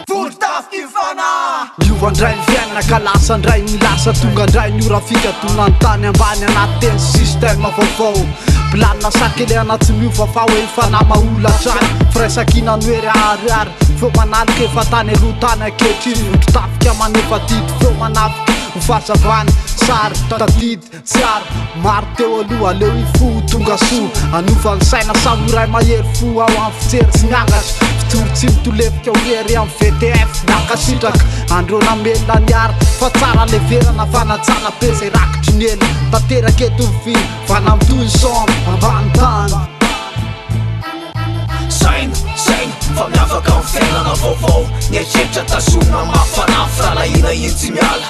Voro-tafiky ny fanahy. Niova ndray ny fiainana ka lasa ndray ny lasa. Tonga ndray ny ora fikatona ny tany ambany anaty teny système vaovao. Planina sakelehana tsy miova fa hoe fanahy mahola hatrany. Firaisankina no hery aharihary. Feo manaloka efa tany aloha tany ankehitriny. Vondro-tafika manefa didy feo manafika ho fahazavana. Sary tadidy. Tsiaro maro teo aloha, aleo hifoha ho tonga soa. Hanova ny saina samy ho iray mahery fo ao amin'ny fijery tsy miangatra. Fijoro tsy mitolefika ho rehareha amin'ny VTF. Nankasitraka an'ireo namelona ny art fa tsara leverana fanajana be izay rakitry ny ela. Tanteraka eto ny vina, vana mitohy ny son ambany tany. Saina, saina, fa miavaka amin'ny fiainana vaovao. Ny eritreritra tazomina mafana, firahalahiana iny tsy miala.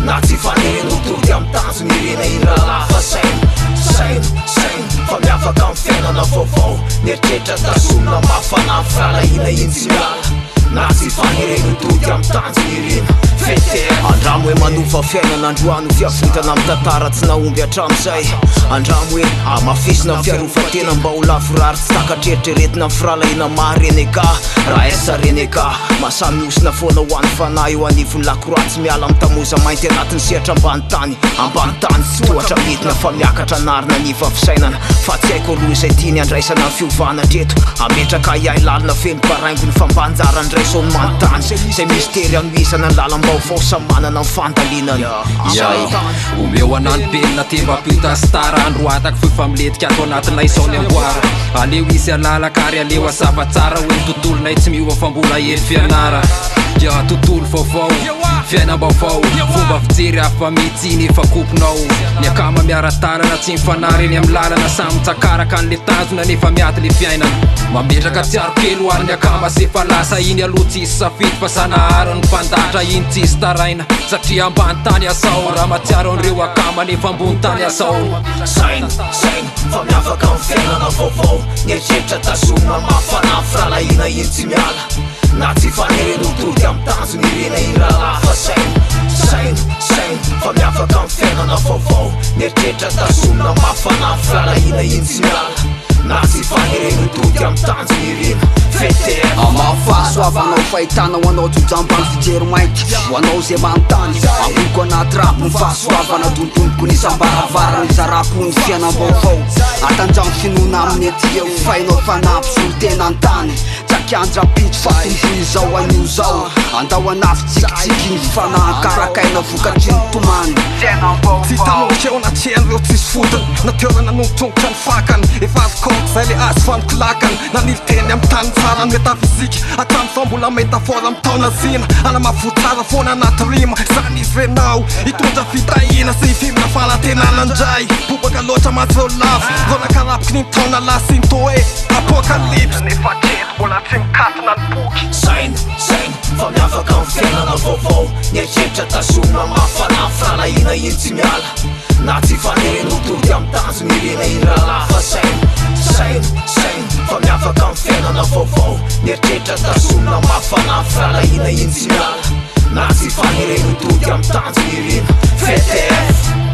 Na tsy hifanerena ho tody amin'ny tanjona irina iny rahalahy fa saina, saina, saina, fa miavaka amin'ny fiainana vaovao. Ny eritreritra tazomina mafana, firahalahiana iny tsy miala. Na tsy hifanerena ho tody amin'ny tanjona irina. VTF. Andramo hoe manova fiainana androany ho fiavotana amin'ny tantara tsy nahomby hatramin'izay. Andramo hoe hamafisina ny fiarovan-tena mba ho lavorary tsy takatra eritreretina ny firahalahiana maha renegat raha S renegat. Mahasahy mihosina foana ho an'ny fanahy eo anivon'ny lakroa tsy miala amin'ny tamoza mainty anatin'ny sehatra ambany tany. Ambany tany tsy tohatra midina fa miakatra anarina ny iva fisainana fa tsy haiko aloha izay tiany handraisana ny fiovana hatreto. Hametraka ahiahy lalina feno baraingo ny fambanjara ndray zao ny manontany izay mistery hanohizana ny lalam-baovao samy manana ny fandalinany. Izay. Omeo anah ny penina tembapita sy tara Androatako feo fa milentika ato anatinay izao ny amboara Aleo hisy halalaka ary aleo hazava tsara Hoe ny tontolonay tsy miova fa mbola eto fianara Ya tontolo vaovao, fiainam-baovao Fomba fijery hafa mihitsy iny efa kopinao Ny akama miara-dalana tsy mifanary eny amin'ny lalana Samy mitsakaraka an'le tanjona nefa miady le fiainana Mametraka tsiaro kely ho an'ny akama sy efa lasa Iny aloha tsisy safidy fa Zanahary no mpandahatra iny tsisy taraina Satria ambany tany asao Raha matsiaro an'ireo akama nefa ambony tany asao. Saina, saina, fa miavaka amin'ny fiainana vaovao. Ny eritreritra tazomina mafana, firahalahiana iny tsy miala. Na tsy hifanerena ho tody amin'ny tanjona irina iny rahalahy fa saina, saina, saina, fa miavaka amin'ny fiainana vaovao. Ny eritreritra tazomina mafana, firahalahiana iny tsy miala. Na tsy hifanerena ho tody amin'ny tanjona irina. VTF. Hamaha fahasoavana ho fahitana ho anao jojamba ny fijery mainty ho anao izay manontany Amboliko anaty rap ny fahasoavana Dondoniko ny isam-baravarana Izarako ny fiainam-baovao Atanjaho ny finoana amin'ny ety eo Fainao fanahy mpisolo tena an-tany Tsakiandra rahampitso fa tomboy izao anio izao Andao hanafy tsikitsiky ny fanahy Karakaina vokatry ny tomany Tsy hitanao keo na tsen'ireo tsisy fotony Na toerana nongotr'ongotra ny fakany Efa azo kaonty zay le azo fanokolakana Nanily teny amin'ny tany tsara ny metafizika Hatramin'izao mbola métaphore mitaona zina Hanamafy tsara foana anaty rima Zany izy renao Hitondra fitahiana sy hifimina fanantenana indray Bobaka loatra mantsy ireo lava Ireo nakarapoky ny taona lasa iny Toa hoe apocalypse Nefa hatreto mbola tsy mikatona ny boky Saina, saina, fa miavaka amin'ny fiainana vaovao Ny eritreritra tazomina mafana Firahalahiana iny tsy miala Na tsy hifanerena ho tody amin'ny tanjona irina iny rahalahy Fa saina, saina, saina, fa miavaka amin'ny fiainana vaovao Ny eritreritra tazomina mafana Firahalahiana iny tsy miala Na tsy hifanerena ho tody amin'ny tanjona irina VTF.